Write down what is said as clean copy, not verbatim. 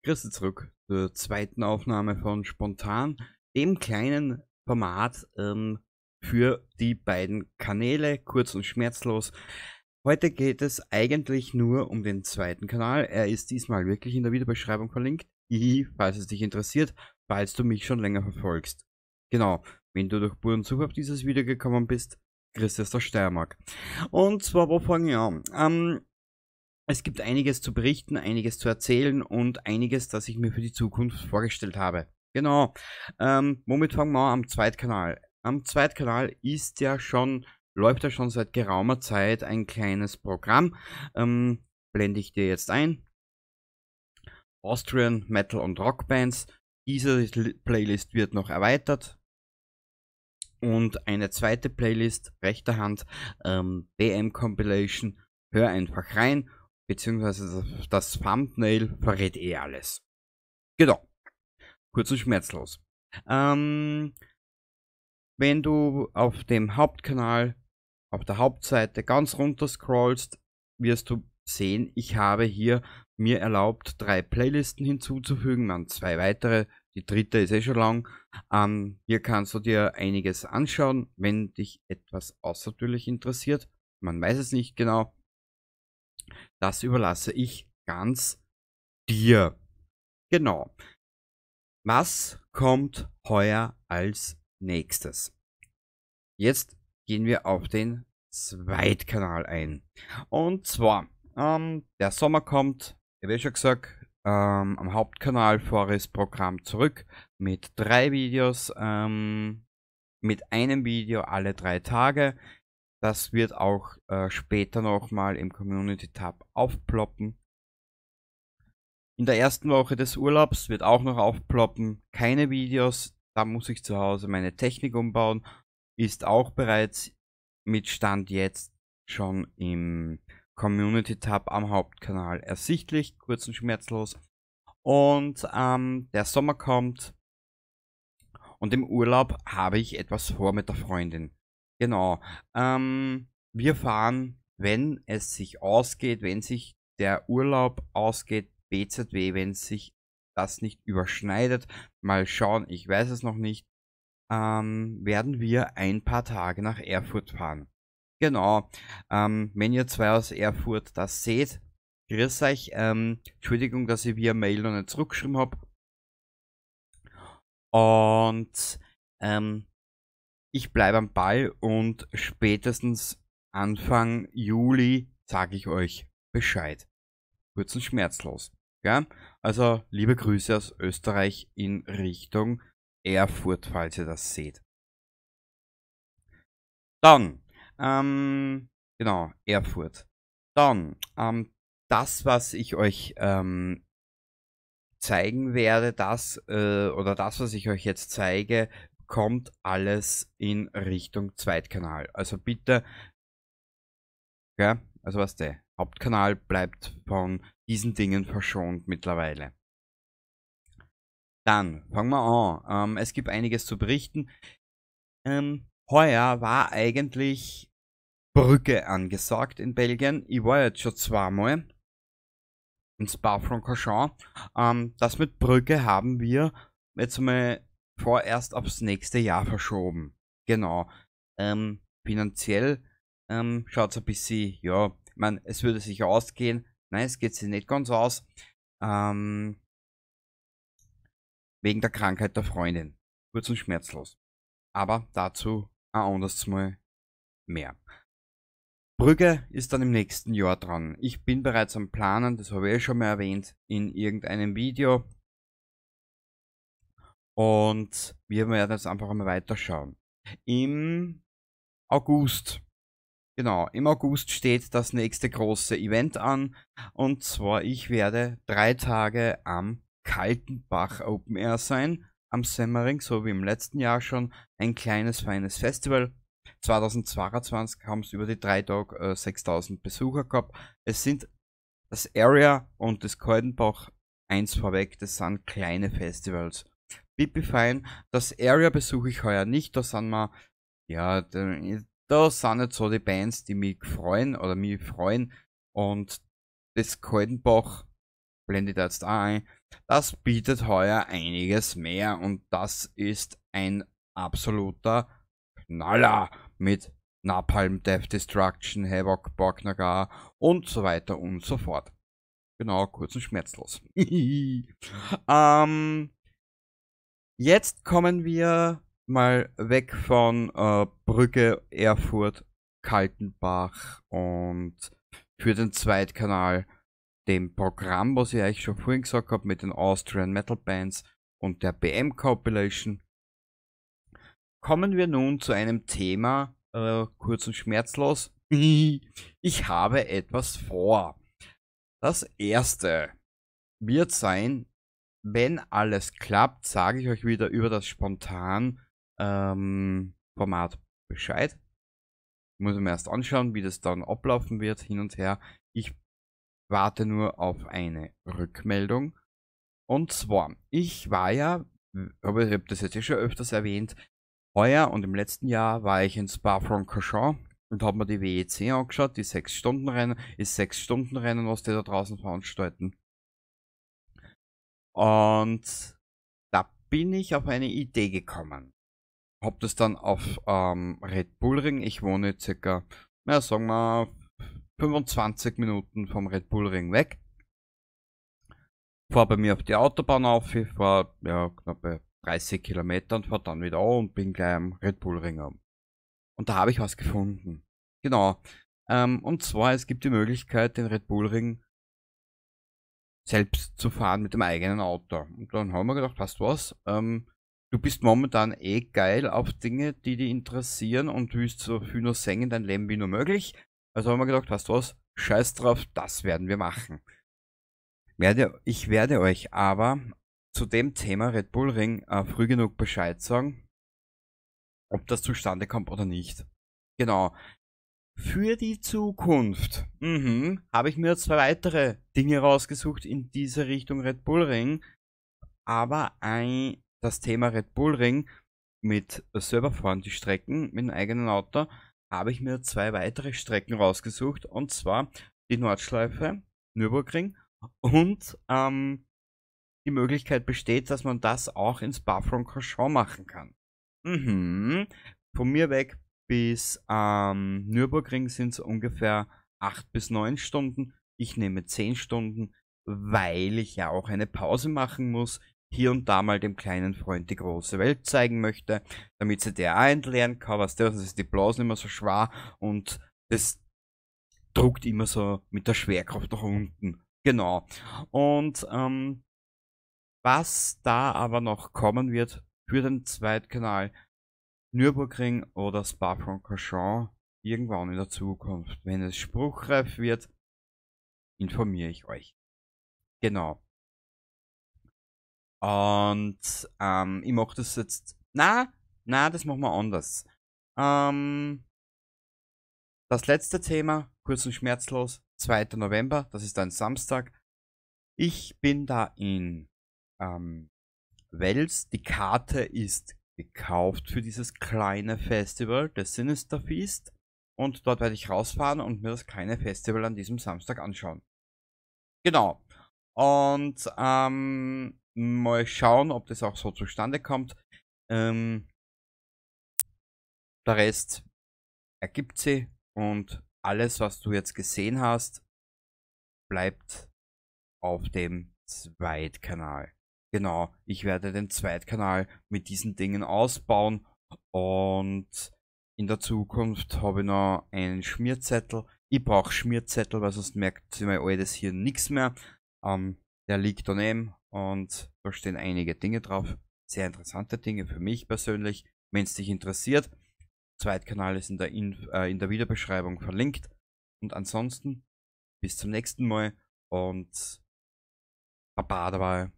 Grüße zurück zur zweiten Aufnahme von Spontan, dem kleinen Format für die beiden Kanäle, kurz und schmerzlos. Heute geht es eigentlich nur um den zweiten Kanal. Er ist diesmal wirklich in der Videobeschreibung verlinkt, falls es dich interessiert, falls du mich schon länger verfolgst. Genau, wenn du durch puren Zufall auf dieses Video gekommen bist, Chris aus der Steiermark. Und zwar, wo fange ich an? Es gibt einiges zu berichten, einiges zu erzählen und einiges, das ich mir für die Zukunft vorgestellt habe. Genau. Womit fangen wir an? Am Zweitkanal. Am Zweitkanal ist ja schon, läuft ja schon seit geraumer Zeit ein kleines Programm. Blende ich dir jetzt ein. Austrian Metal und Rock Bands. Diese Playlist wird noch erweitert. Und eine zweite Playlist, rechter Hand, BM Compilation. Hör einfach rein, beziehungsweise das Thumbnail verrät eh alles. Genau. Kurz und schmerzlos. Wenn du auf dem Hauptkanal, auf der Hauptseite ganz runter scrollst, wirst du sehen, ich habe hier mir erlaubt, 3 Playlisten hinzuzufügen, dann 2 weitere, die dritte ist eh schon lang. Hier kannst du dir einiges anschauen, wenn dich etwas außertürlich interessiert. Man weiß es nicht genau. Das überlasse ich ganz dir. Genau. Was kommt heuer als nächstes? Jetzt gehen wir auf den Zweitkanal ein. Und zwar, der Sommer kommt, ich habe eh schon gesagt, am Hauptkanal Foris Programm zurück mit 3 Videos, mit einem Video alle 3 Tage. Das wird auch später nochmal im Community-Tab aufploppen. In der ersten Woche des Urlaubs wird auch noch aufploppen. Keine Videos, da muss ich zu Hause meine Technik umbauen. Ist auch bereits mit Stand jetzt schon im Community-Tab am Hauptkanal ersichtlich, kurz und schmerzlos. Und der Sommer kommt und im Urlaub habe ich etwas vor mit der Freundin. Genau, wir fahren, wenn es sich ausgeht, wenn sich der Urlaub ausgeht, BZW, wenn sich das nicht überschneidet, mal schauen, ich weiß es noch nicht, werden wir ein paar Tage nach Erfurt fahren. Genau, wenn ihr zwei aus Erfurt das seht, grüß euch, Entschuldigung, dass ich via Mail noch nicht zurückgeschrieben hab. Und ich bleibe am Ball und spätestens Anfang Juli sage ich euch Bescheid. Kurz und schmerzlos. Gell? Also liebe Grüße aus Österreich in Richtung Erfurt, falls ihr das seht. Dann, genau, Erfurt. Dann, das, was ich euch zeigen werde, das, oder das, was ich euch jetzt zeige, kommt alles in Richtung Zweitkanal. Also bitte, ja, also was der Hauptkanal bleibt von diesen Dingen verschont mittlerweile. Dann fangen wir an. Es gibt einiges zu berichten. Heuer war eigentlich Brügge angesagt in Belgien. Ich war jetzt schon zweimal in Spa-Francorchamps. Das mit Brügge haben wir jetzt mal vorerst aufs nächste Jahr verschoben. Genau. Finanziell schaut's ein bisschen, ja, ich mein, es würde sich ausgehen. Nein, es geht sich nicht ganz aus. Wegen der Krankheit der Freundin. Kurz und schmerzlos. Aber dazu ein anderes Mal mehr. Brügge ist dann im nächsten Jahr dran. Ich bin bereits am Planen, das habe ich eh schon mal erwähnt, in irgendeinem Video. Und wir werden jetzt einfach einmal weiterschauen. Im August, genau, im August steht das nächste große Event an. Und zwar, ich werde 3 Tage am Kaltenbach Open Air sein, am Semmering, so wie im letzten Jahr schon. Ein kleines, feines Festival. 2022 haben es über die 3 Tage 6000 Besucher gehabt. Es sind das Area und das Kaltenbach eins vorweg, das sind kleine Festivals. Pipi fein. Das Area besuche ich heuer nicht, da sind wir, ja, da sind nicht so die Bands, die mich freuen oder mich freuen. Und das Kaltenbach blende ich da jetzt auch ein. Das bietet heuer einiges mehr und das ist ein absoluter Knaller mit Napalm Death, Destruction, Havok, Borknagar und so weiter und so fort. Genau, kurz und schmerzlos. Jetzt kommen wir mal weg von Brügge, Erfurt, Kaltenbach und für den Zweitkanal dem Programm, was ich euch schon vorhin gesagt habe, mit den Austrian Metal Bands und der BM Compilation. Kommen wir nun zu einem Thema, kurz und schmerzlos. Ich habe etwas vor. Das erste wird sein, wenn alles klappt, sage ich euch wieder über das spontan Format Bescheid. Muss ich mir erst anschauen, wie das dann ablaufen wird, hin und her. Ich warte nur auf eine Rückmeldung. Und zwar, ich war ja, aber ich habe das jetzt eh schon öfters erwähnt, heuer und im letzten Jahr war ich in Spa-Francorchamps und habe mir die WEC angeschaut, die 6-Stunden-Rennen, ist 6-Stunden-Rennen, was die da draußen veranstalten. Und da bin ich auf eine Idee gekommen. Hab das dann auf Red Bull Ring, ich wohne circa, na, sagen wir, 25 Minuten vom Red Bull Ring weg. Fahr bei mir auf die Autobahn auf, ich fahr, ja, knappe 30 Kilometer und fahr dann wieder an und bin gleich am Red Bull Ring oben. Und da habe ich was gefunden. Genau. Und zwar, es gibt die Möglichkeit, den Red Bull Ring selbst zu fahren mit dem eigenen Auto. Und dann haben wir gedacht, weißt du was? Du bist momentan eh geil auf Dinge, die dich interessieren und willst so viel noch sehen in dein Leben wie nur möglich. Also haben wir gedacht, weißt du was? Scheiß drauf, das werden wir machen. Ich werde euch aber zu dem Thema Red Bull Ring früh genug Bescheid sagen, ob das zustande kommt oder nicht. Genau. Für die Zukunft habe ich mir 2 weitere Dinge rausgesucht in diese Richtung Red Bull Ring. Aber das Thema Red Bull Ring mit selber fahren die Strecken mit dem eigenen Auto, habe ich mir 2 weitere Strecken rausgesucht. Und zwar die Nordschleife, Nürburgring und die Möglichkeit besteht, dass man das auch in Spa-Francorchamps machen kann. Von mir weg bis Nürburgring sind's ungefähr 8 bis 9 Stunden. Ich nehme 10 Stunden, weil ich ja auch eine Pause machen muss. Hier und da mal dem kleinen Freund die große Welt zeigen möchte, damit sie der auch entleeren kann, was der, sonst ist die Blasen immer so schwer und das druckt immer so mit der Schwerkraft nach unten. Genau. Und was da aber noch kommen wird für den Zweitkanal, Nürburgring oder Spa-Francorchamps, irgendwann in der Zukunft, wenn es spruchreif wird, informiere ich euch. Genau. Und ich mach das jetzt. Na, das machen wir anders. Das letzte Thema, kurz und schmerzlos, 2. November, das ist ein Samstag. Ich bin da in Wels. Die Karte ist gekauft für dieses kleine Festival, das Sinister Feast. Und dort werde ich rausfahren und mir das kleine Festival an diesem Samstag anschauen. Genau. Und mal schauen, ob das auch so zustande kommt. Der Rest ergibt sich und alles, was du jetzt gesehen hast, bleibt auf dem Zweitkanal. Genau, ich werde den Zweitkanal mit diesen Dingen ausbauen und in der Zukunft habe ich noch einen Schmierzettel. Ich brauche Schmierzettel, weil sonst merkt sich mein altes hier nichts mehr. Der liegt daneben und da stehen einige Dinge drauf. Sehr interessante Dinge für mich persönlich, wenn es dich interessiert. Zweitkanal ist in der Videobeschreibung verlinkt. Und ansonsten bis zum nächsten Mal und Baba dabei.